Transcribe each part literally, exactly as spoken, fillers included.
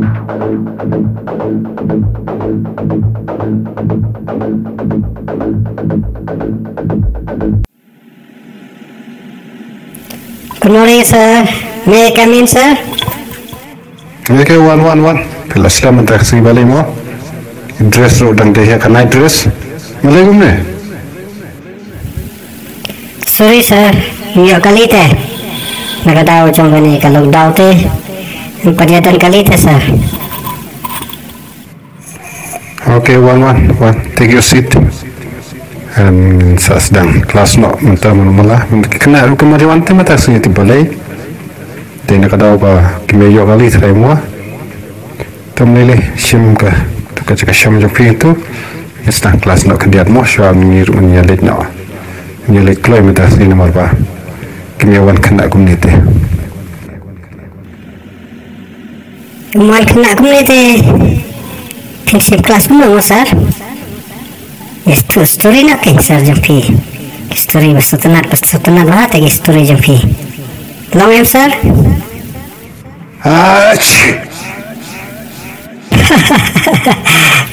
Good morning, sir. May I come in, sir? Okay, wan, wan, wan. Phi la slem mynta ka sngi balei mo? Dress ruh dang dei ha ka night dress. Balei kumne? Sorry, sir. Ïoh kali te. Na ka daw jong kane ka lockdown te. Pat ïa don kali te, sir. Okay, wan, wan, wan. Take your seat. Em, sa sdang klas noh mynta mano mala. Kane ruh ka mari wan te mynta sngi te balei. Te na ka daw ba ki me ïoh kali trai mo. Te mlei lei shim ka, tu ka jaka shim jong phi tu. Ïa sdang klas noh khyndiat mo shuwa ngi ruh ngi ïa leit noh. Ngi ïa leit kloi mynta sngi namar ba ki me wan khynnah kumne te. Wan khynnah kumne te phin shim klas kumno mo sir? Ïathuh story noh kein sir jong phi. Story ba sngewtynnat ba sngewtynnat bha te ki story jong phi. Long em sir? Ach.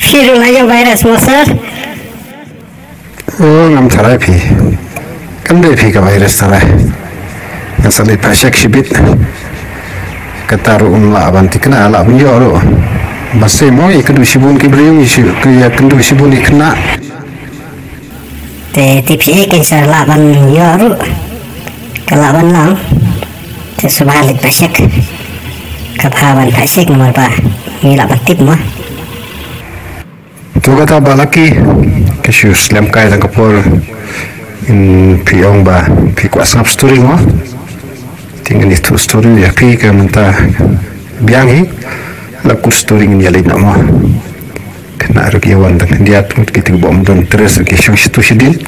Phi ruh la ïoh virus mo sir? Oh, ngam tharai phi. Kam dei phi ka virus tharai. Ngan sa leit phah check shibit. Kata ruh um lah ban thikna, lah ban ïoh ruh. Ba seh mo ïa kynduh shibun ki briew, ïa shi-, ïa kynduh shibun ki khynnah. Te, te phi eh kan sa lah ban ïoh ruh. Ka lah ban long. Te shuwa leit phah check. Ka bha ban phah check namar ba ngi lah ban tip mo. To kata Bah Lucky, ka shu slem kai tang ka por, in phi ong ba phi kwah sngap story mo. Te ngan ïathuh story ïa phi ka mynta biang hi. La kut story ngin ïa leit noh mo. Khynnah ruh ki ïa wan tang khyndiat, kito kiba ym don interest ruh ki shong shatu shadien.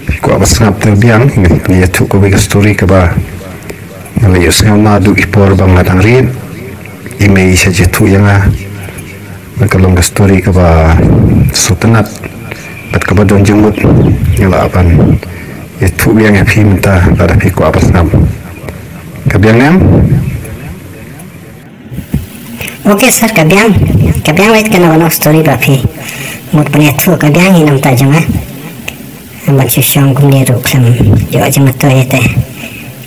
Phi kwah ban sngap te biang, ngan ïathuh kawei ka story kaba nga la ïohsngew naduh ki por ba nga dang rit. I mei i sa ïathuh ïa nga. Na ka long ka story kaba sngewtynnat bad kaba don jingmut, nga lah ban ïathuh biang ïa phi mynta lada phi kwah ban sngap. Ka biang ne em? Okay sir, ka biang. Ka biang, wait, kane ka long story ba phi mut ban ïathuh, ka biang hi na ka bynta jong nga. Ban shu shong kumne ruh khlem ïoh jingmyntoi te.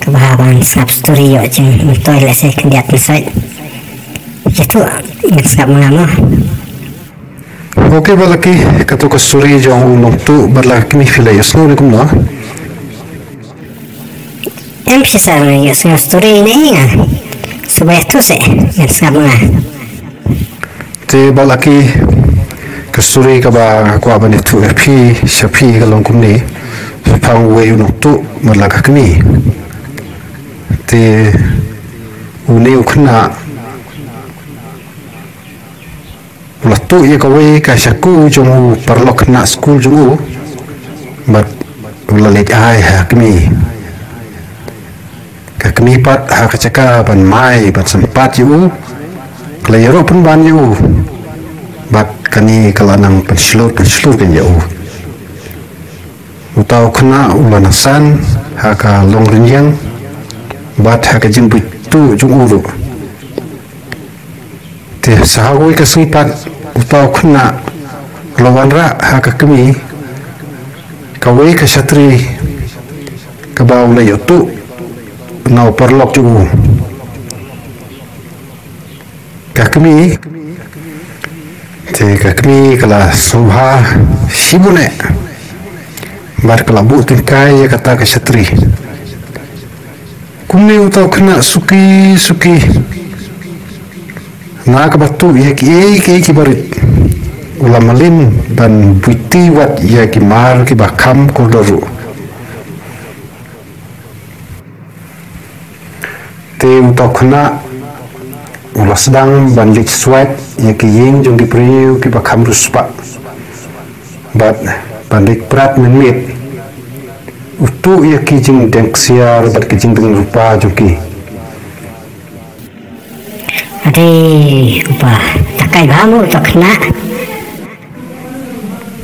Kaba bha ban sngap story ïoh jingmyntoi lehse khyndiat mynshuwa. Ïathuh, ngan sngap ma nga mo. Okay Bah Lucky, kato ka story jong u nongtuh bad la ka kmie phi la ïohsngew ne kumno? Em phi sa ïohsngew story ne ïa nga. Sngewbha ïathuh seh, ngan sngap ma nga. Te Bah Lucky, ka story kaba nga kwah ban ïathuh ïa phi, sha phi ka long kumne. Shaphang uwei u nongtuh bad la ka kmie. Te une u khynnah u la tuh ïa kawei ka shaku jong u paralok khynnah skul jong u. Bad u la leit ai ha kmie. Ka kmie pat ha ka jaka ban mai ban sympat ïa u, ka la ïaroh pynban ïa u. Bad kane ka la nang pynshlur pynshlur kan ïa u. Uta u khynnah u la nang san ha ka longrynïeng bad ha ka jingbuit tuh jong u ruh. Te sa ha kawei ka sngi pat uta u khynnah u la wanrah ha ka kmie kawei ka shatri kaba u la ïoh tuh na u paralok jong u. Ka kmie, te ka kmie ka la sngewbha shibun eh bad ka la buh tyngkai ïa kata ka shatri. Kumne uta u khynnah suki suki na kaba tuh ïa kiei kiei kiba rit u la mlien ban buiti wat ïa ki mar kiba kham kordor ruh. Te uta u khynnah u la sdang ban leit swait ïa ki ïing jong ki briew kiba kham riewspah bad ban leit prat mynmiet. U tuh ïa ki jingdeng ksiar bad ki jingdeng rupa jong ki. Ade, u pa, ta kai bha mo uta u khynnah.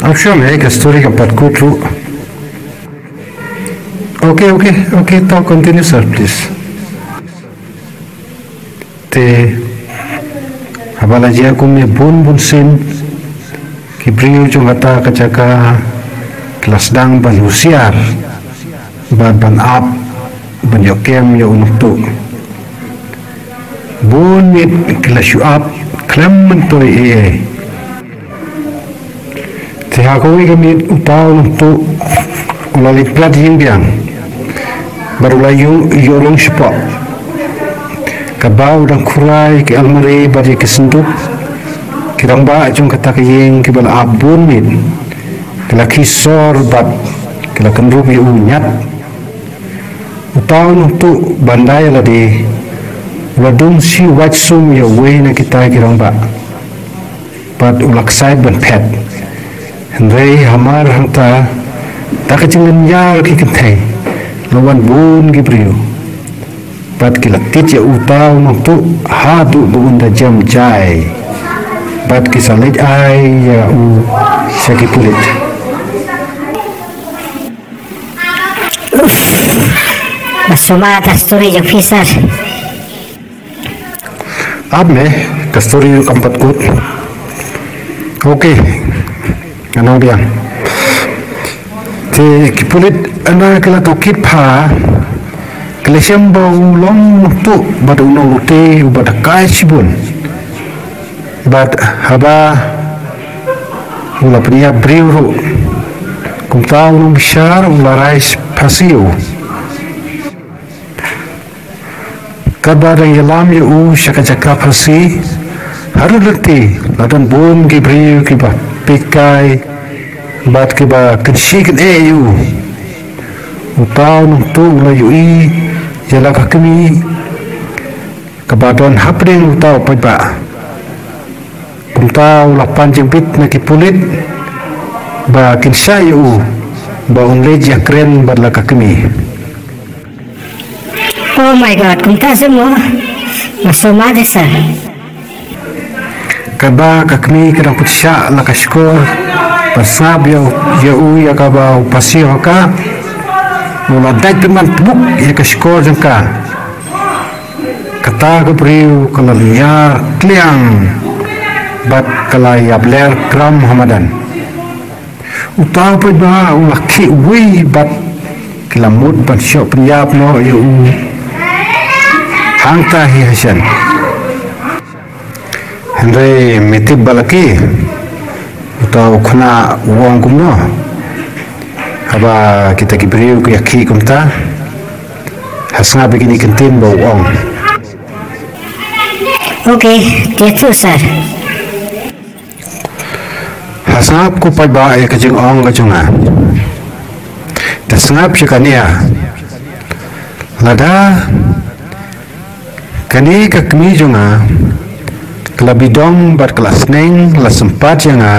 Am shong eh ka story ka pat kut ruh. Okay, okay, okay, to continue sir, please. Te Haba la jia kumne bun bun sien, ki briew jong kata ka jaka ki la sdang ban husiar bad ban ap ban ïoh kem ïa u nongtuh. Bun miet ki la shu ap khlem myntoi ei ei. Te ha kawei ka miet uta u nongtuh u la leit plat ïing biang bad u la ïoh ïoh long shapoh. Katba u dang khurai ki almari bad ïa ki synduk, ki rangbah jong kata ka ïing kiba la ap bun miet ki la khie sor bad ki la kynrup ïa u ñiat. Uta u nongtuh ban da ïa lade u la dung shi wait sum ïa uwei na kita ki rangbah bad u la ksaid ban phet. Hynrei hamar hangta, da ka jinglynñiar ki kynthei, la wan bun ki briew bad ki la tied ïa uta u nongtuh haduh ba un da jem jai bad ki sa leit ai ïa u sha ki pulit. Ba sumar ka story jong phi, sir. Ap me, ka story ruh kam pat kut. Okay, ngan ong biang. Te ki pulit hana ki la tohkit bha, ki la shem ba u long nongtuh bad u nonglute uba da kai shibun. Bad haba u la pynïap briew ruh, kumta u nongbishar u la rai phasi ïa u. Katba dang ïalam ïa u sha ka jaka phasi, harud lynti la don bun ki briew kiba peitkai bad kiba kynshi kyneh ïa u. Uta u nongtuh u la ïohi ïa la ka kmie kaba don hapdeng uta u paidbah. Kumta u la pan jingbit na ki pulit ba kin shah ïa u ba un leit ïakren bad la ka kmie. Oh my God, kumta seh mo? Nga sumar de, sir. Katba ka kmie ka dang pyrshah la ka shkor ban sngap ïa u, ïa u ïa kaba u phasi ha ka, u la dait pynban tbuk ïa ka shkor jong ka. Kata ka briew ka la lynñiar kliang bad ka la ïap ler kram ha madan. Uta u paidbah u la khih uwei bad ki la mut ban shoh pynïap noh ïa u hangta hi hashen. Hynrei me tip ba la ki, uta u khynnah u ong kumno? Haba kita ki briew ki ïa khih kumta, ha sngap ïa kine ki ktien ba u ong. Okay, te ïathuh, sir. Ha sngap ko paidbah ïa ka jingong ka jong nga. Te sngap ïa kane. Lada kane ka kmie jong nga ka la bidong bad ka la sneng, la sympat ïa nga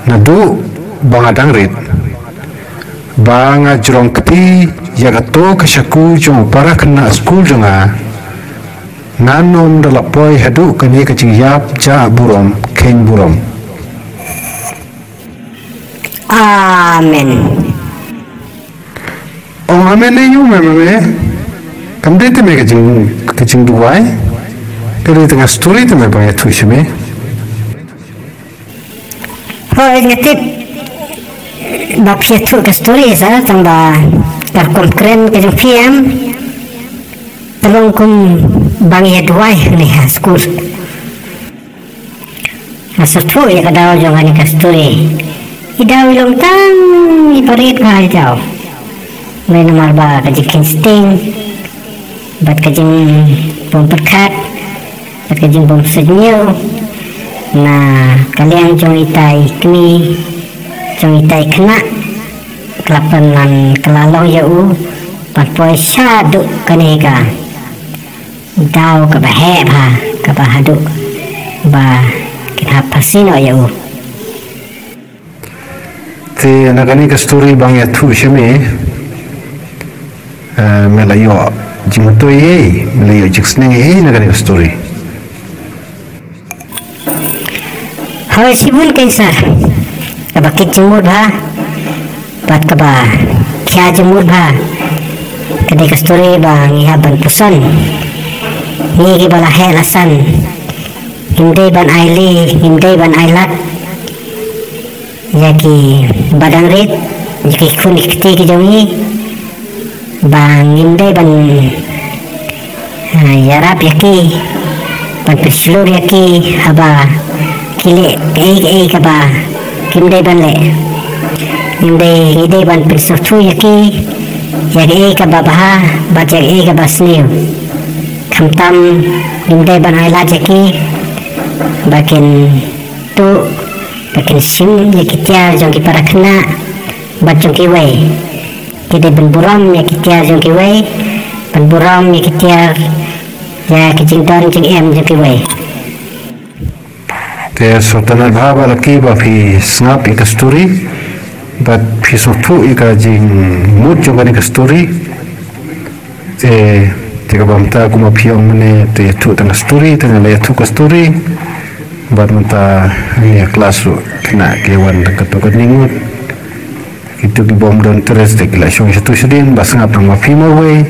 naduh ba nga dang rit, ba nga jrong kti ïa kato ka shaku jong u para khynnah skul jong nga, ngan ym da la poi haduh kane ka jingïap jah burom kheiñ burom. Amen. Ong amen ïa u me, me, me. Kam dei te me ka jing, ka jingduwai. Ka dei te nga story te me ba ïathuh sha me. Hooid, nga tip ba phi ïathuh ka story, sir, tang ba ka rukom kren ka jong phi em, ka long kum ba ngi ïa duwai hangne ha skul. Nga sngewthuh ïa ka daw jong kane ka story. I daw i long tang i barit bha i daw. Hynrei namar ba ka jingkheiñ sting bad ka jingbym pyrkhat bad ka jingbym suidñiew na ka liang jong itai i kmie, jong itai i khynnah, ka la pynlan, ka la long ïa u ban poi shaduh kane ka daw kaba heh bha, kaba haduh ba kin hap phasi noh ïa u. Te na kane ka story ba nga ïathuh sha me, eh, me la ïoh jingmyntoi ei, me la ïoh jingsneng ei na kane ka story? Hooid, shibun keiñ sir. Kaba kit jingmut bha bad kaba khia jingmut bha. Ka dei ka story ba ngi hap ban puson. Ngi kiba la heh la san, Ngim dei ban ai lad, ngim dei ban ai lad ïa ki ba dang rit, ïa ki khun ki kti ki jong ngi, ba ngim dei ban, ah, ïarap ïa ki, ban pynshlur ïa ki haba ki leh kaei kaei kaba kim dei ban leh. Ngim dei, ngi dei ban pynsngewthuh ïa ki ïa kaei kaba bha bad ïa kaei kaba sniew. Khamtam ngim dei ban ai lad ïa ki ba kin tuh, ba kin shim ïa ki tiar jong ki para khynnah bad jong kiwei. Ki dei ban burom ïa ki tiar jong kiwei, ban burom ïa ki tiar, ïa ki jingdon jingem jong kiwei. Te sngewtynnat bha Bah Lucky ba phi sngap ïa ka story bad phi sngewthuh ïa ka jingmut jong kane ka story. Te, te kaba mynta kumba phi ong mynne, te ïathuh tang ka story, te nga la ïathuh ka story. Bad mynta hangne ha klas ruh khynnah ki wan da kato katne ngut. Kito ki bym don interest te ki la shong shatu shadien, ba sngap tang ma phi marwei.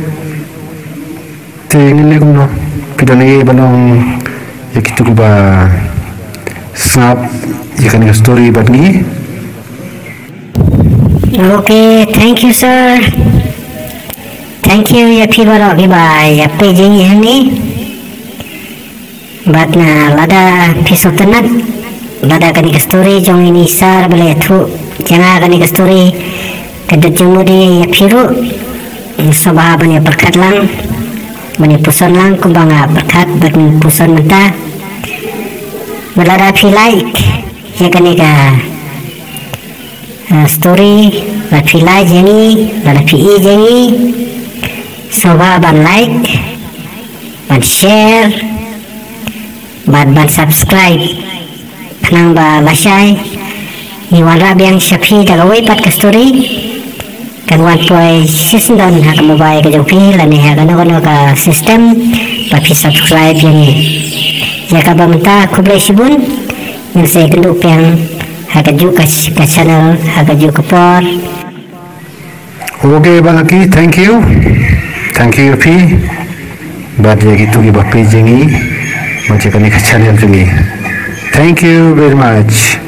Te ngin leh kumno? Phi don ei ei ban ong ïa kito kiba sngap ïa kane ka story bad ngi? Okay, thank you sir. Thank you ïa phi baroh kiba ïa peit jingïaid hangne. Bad na lada phi sngewtynnat, lada kane ka story jong ine i sir ba la ïathuh ïa nga, kane ka story ka dei jingmut ïa phi ruh, sngewbha ban ïa pyrkhat lang, ban ïa puson lang kumba nga pyrkhat bad puson mynta. Bad lada phi like ïa kane ka, ah, story, lada phi like ïa ngi, lada phi ïeit ïa ngi, sngewbha ban like, ban share, bad ban subscribe. Khnang ba lashai ngi wanrah biang sha phi da kawei pat ka story, kan wan poi shisyndon ha ka mobile ka jong phi lane ha kano kano ka system ba phi subscribe ïa ngi. Ïa kaba mynta khublei shibun, ngin sa ïakynduh biang ha kajuh ka, ka channel ha kajuh ka por. Okay Bah Lucky, thank you. Thank you ïa phi bad ïa kito kiba peit jong ngi bad ïa kane ka channel jong ngi. Thank you very much.